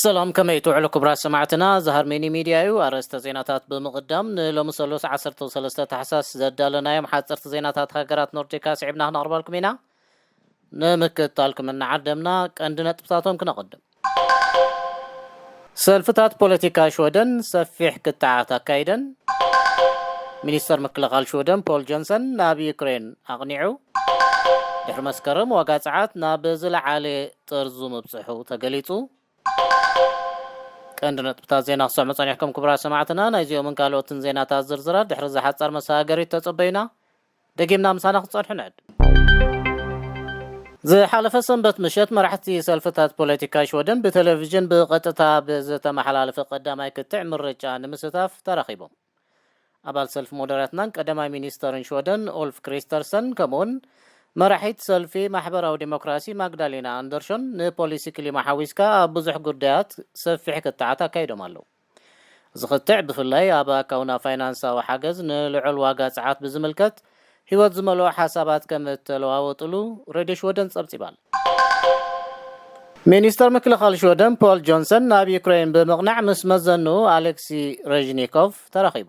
ሰላም፣ ከመይ ትውዕሉ ክቡራት ሰማዕትና? እዚ ሃርሜኒ ሚድያ እዩ። ኣርእስተ ዜናታት ብምቕዳም፣ ንሎሚ ሰሉስ ዓሰርተ ሰለስተ ታሕሳስ ዘዳለናዮም ሓፀርቲ ዜናታት ሃገራት ኖርዲካ ስዒብና ክነቕርበልኩም ኢና። ንምክትታልኩም እናዓደምና ቀንዲ ነጥብታቶም ክነቕድም። ሰልፍታት ፖለቲካ ሽወደን ሰፊሕ ክትዓት ኣካይደን። ሚኒስተር ምክልኻል ሽወደን ፖል ጆንሰን ናብ ዩክሬን ኣቕኒዑ። ድሕሪ መስከረም ዋጋ ጸዓት ናብ ዝለዓለ ጥርዙ ምብጽሑ ተገሊጹ። ቀንዲ ነጥብታት ዜና ክሰምዑ ጸኒሕኩም ክቡራት ሰማዕትና። ናይዚኦምን ካልኦትን ዜናታት ዝርዝራት ድሕሪ ዝሓጻር መሰጋገሪት ተጸበዩና። ደጊምና ምሳና ክትጸንሑ ንዕድም። ዝሓለፈ ሰንበት ምሸት መራሕቲ ሰልፍታት ፖለቲካ ሽወደን ብቴሌቪዥን ብቐጥታ ብዝተመሓላለፈ ቀዳማይ ክትዕ ምርጫ ንምስታፍ ተራኺቦም። ኣባል ሰልፊ ሞደራትናን ቀዳማይ ሚኒስተርን ሽወደን ኡልፍ ክሪስተርሰን ከምኡውን መራሒት ሰልፊ ማሕበራዊ ዴሞክራሲ ማግዳሌና ኣንደርሾን ንፖሊሲ ክሊማ ሓዊስካ ኣብ ብዙሕ ጉዳያት ሰፊሕ ክትዓት ኣካይዶም ኣለዉ። እዚ ክትዕ ብፍላይ ኣብ ኣካውና ፋይናንሳዊ ሓገዝ ንልዑል ዋጋ ጸዓት ብዝምልከት ህይወት ዝመልኦ ሓሳባት ከም እተለዋወጥሉ ሬድዮ ሽወደን ጸብጺባል። ሚኒስተር ምክልኻል ሽወደን ፖል ጆንሰን ናብ ዩክሬን ብምቕናዕ ምስ መዘንኡ ኣሌክሲ ሬዥኒኮቭ ተራኺቡ።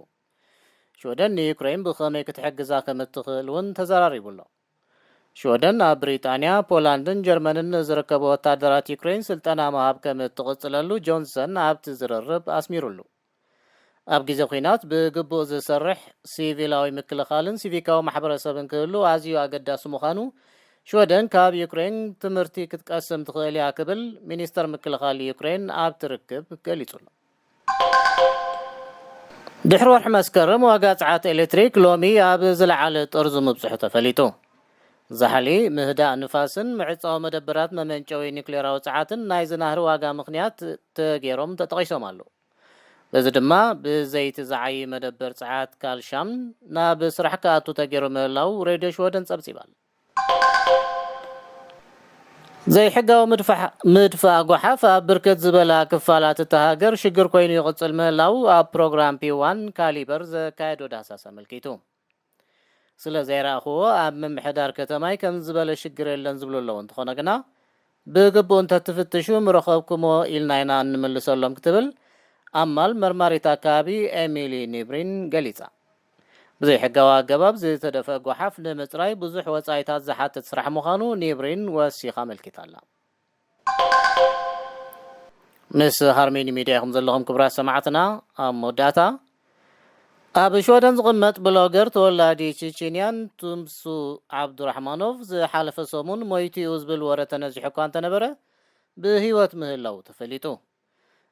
ሽወደን ንዩክሬን ብኸመይ ክትሕግዛ ከም እትኽእል እውን ተዘራሪቡ ኣሎ። ሽወደን ኣብ ብሪጣንያ፣ ፖላንድን ጀርመንን ንዝርከቡ ወታደራት ዩክሬን ስልጠና ምሃብ ከም እትቕጽለሉ ጆንሰን ኣብቲ ዝርርብ ኣስሚሩሉ። ኣብ ግዜ ኲናት ብግቡእ ዝሰርሕ ሲቪላዊ ምክልኻልን ሲቪካዊ ማሕበረሰብን ክህሉ ኣዝዩ ኣገዳሲ ምዃኑ፣ ሽወደን ካብ ዩክሬን ትምህርቲ ክትቀስም ትኽእል እያ ክብል ሚኒስተር ምክልኻል ዩክሬን ኣብቲ ርክብ ገሊጹ ኣሎ። ድሕሪ ወርሒ መስከረም ዋጋ ጸዓት ኤሌክትሪክ ሎሚ ኣብ ዝለዓለ ጥርዙ ምብጽሑ ተፈሊጡ። ዛሕሊ፣ ምህዳእ ንፋስን ምዕጻው መደበራት መመንጨዊ ኒክሌራዊ ጸዓትን ናይዚ ናህሪ ዋጋ ምኽንያት ተገይሮም ተጠቒሶም ኣለዉ። በዚ ድማ ብዘይቲ ዝዓዪ መደበር ጸዓት ካልሻም ናብ ስራሕ ክኣቱ ተገይሩ ምህላዉ ሬድዮ ሽወደን ጸብጺባል። ዘይሕጋዊ ምድፋሕ-፣ ምድፋእ ጓሓፍ ኣብ ብርክት ዝበላ ክፋላት እታ ሃገር ሽግር ኮይኑ ይቕጽል ምህላዉ ኣብ ፕሮግራም ፒዋን ካሊበር ዘካየዶ ዳህሳስ ኣመልኪቱ። ስለ ዘይረኣኽዎ ኣብ ምምሕዳር ከተማይ ከም ዝበለ ሽግር የለን ዝብሉ ኣለዉ። እንተኾነ ግና ብግቡእ እንተትፍትሹ ምረኸብኩሞ ኢልና ኢና እንምልሰሎም ክትብል ኣማል መርማሪት ኣካባቢ ኤሚሊ ኒብሪን ገሊጻ። ብዘይሕጋዊ ኣገባብ ዝተደፍአ ጓሓፍ ንምጽራይ ብዙሕ ወጻኢታት ዝሓትት ስራሕ ምዃኑ ኒብሪን ወሲኻ ኣመልኪታ ኣላ። ምስ ሃርሜኒ ሚድያ ኢኹም ዘለኹም ክቡራት ሰማዕትና። ኣብ መወዳእታ፣ ኣብ ሽወደን ዝቕመጥ ብሎገር ተወላዲ ቺቺንያን ቱምሱ ዓብዱራሕማኖቭ ዝሓለፈ ሰሙን ሞይቱ እዩ ዝብል ወረ ተነዚሑ እኳ እንተነበረ፣ ብህይወት ምህላዉ ተፈሊጡ።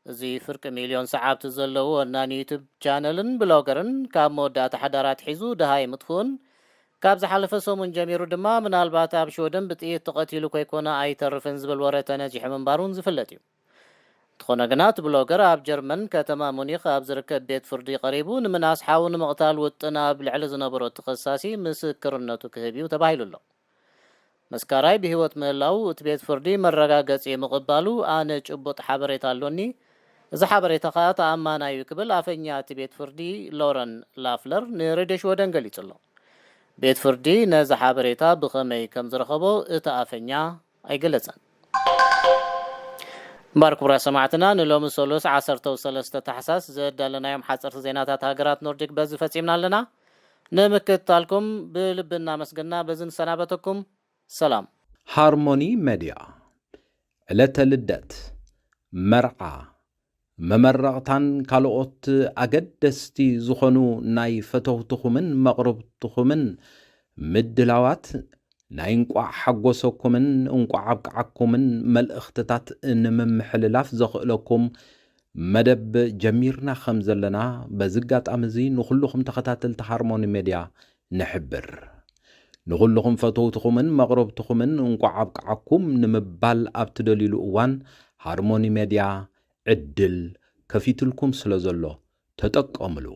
እዚ ፍርቂ ሚልዮን ሰዓብቲ ዘለዎ ወናኒ ዩቱብ ቻነልን ብሎገርን ካብ መወዳእታ ሓዳር ኣትሒዙ ደሃይ ምጥፍኡን፣ ካብ ዝሓለፈ ሰሙን ጀሚሩ ድማ ምናልባት ኣብ ሽወደን ብጥይት ተቐቲሉ ከይኮነ ኣይተርፍን ዝብል ወረ ተነዚሑ ምንባሩን ዝፍለጥ እዩ። እንተኾነ ግና እቲ ብሎገር ኣብ ጀርመን ከተማ ሙኒኽ ኣብ ዝርከብ ቤት ፍርዲ ቀሪቡ ንምናስ ሓው ንምቕታል ውጥን ኣብ ልዕሊ ዝነበሮ ተኸሳሲ ምስክርነቱ ክህብ እዩ ተባሂሉ ኣሎ። መስካራይ ብህይወት ምህላው እቲ ቤት ፍርዲ መረጋገጺ ምቕባሉ ኣነ ጭቡጥ ሓበሬታ ኣሎኒ፣ እዚ ሓበሬታ ከኣ ተኣማናይ እዩ ክብል ኣፈኛ እቲ ቤት ፍርዲ ሎረን ላፍለር ንሬድዮ ሽወደን ገሊጹ ኣሎ። ቤት ፍርዲ ነዚ ሓበሬታ ብኸመይ ከም ዝረኸቦ እቲ ኣፈኛ ኣይገለጸን። እምበኣር ክቡራት ሰማዕትና፣ ንሎሚ ሰሉስ ዓሰርተ ሰለስተ ታሕሳስ ዘዳለናዮም ሓጸርቲ ዜናታት ሃገራት ኖርዲክ በዚ ፈጺምና ኣለና። ንምክትታልኩም ብልቢ እናመስገና በዚ ንሰናበተኩም። ሰላም። ሃርሞኒ ሜድያ፣ ዕለተ ልደት፣ መርዓ፣ መመረቕታን ካልኦት ኣገደስቲ ዝኾኑ ናይ ፈተውትኹምን መቕርብትኹምን ምድላዋት ናይ እንቋዕ ሓጎሰኩምን እንቋዕ ኣብቅዓኩምን መልእኽትታት ንምምሕልላፍ ዘኽእለኩም መደብ ጀሚርና ከም ዘለና በዚ ኣጋጣሚ እዚ ንኹልኹም ተኸታተልቲ ሃርሞኒ ሜድያ ንሕብር። ንኹልኹም ፈተውትኹምን መቕረብትኹምን እንቋዕ ኣብቅዓኩም ንምባል ኣብ ትደልዩሉ እዋን ሃርሞኒ ሜድያ ዕድል ከፊትልኩም ስለ ዘሎ ተጠቀምሉ።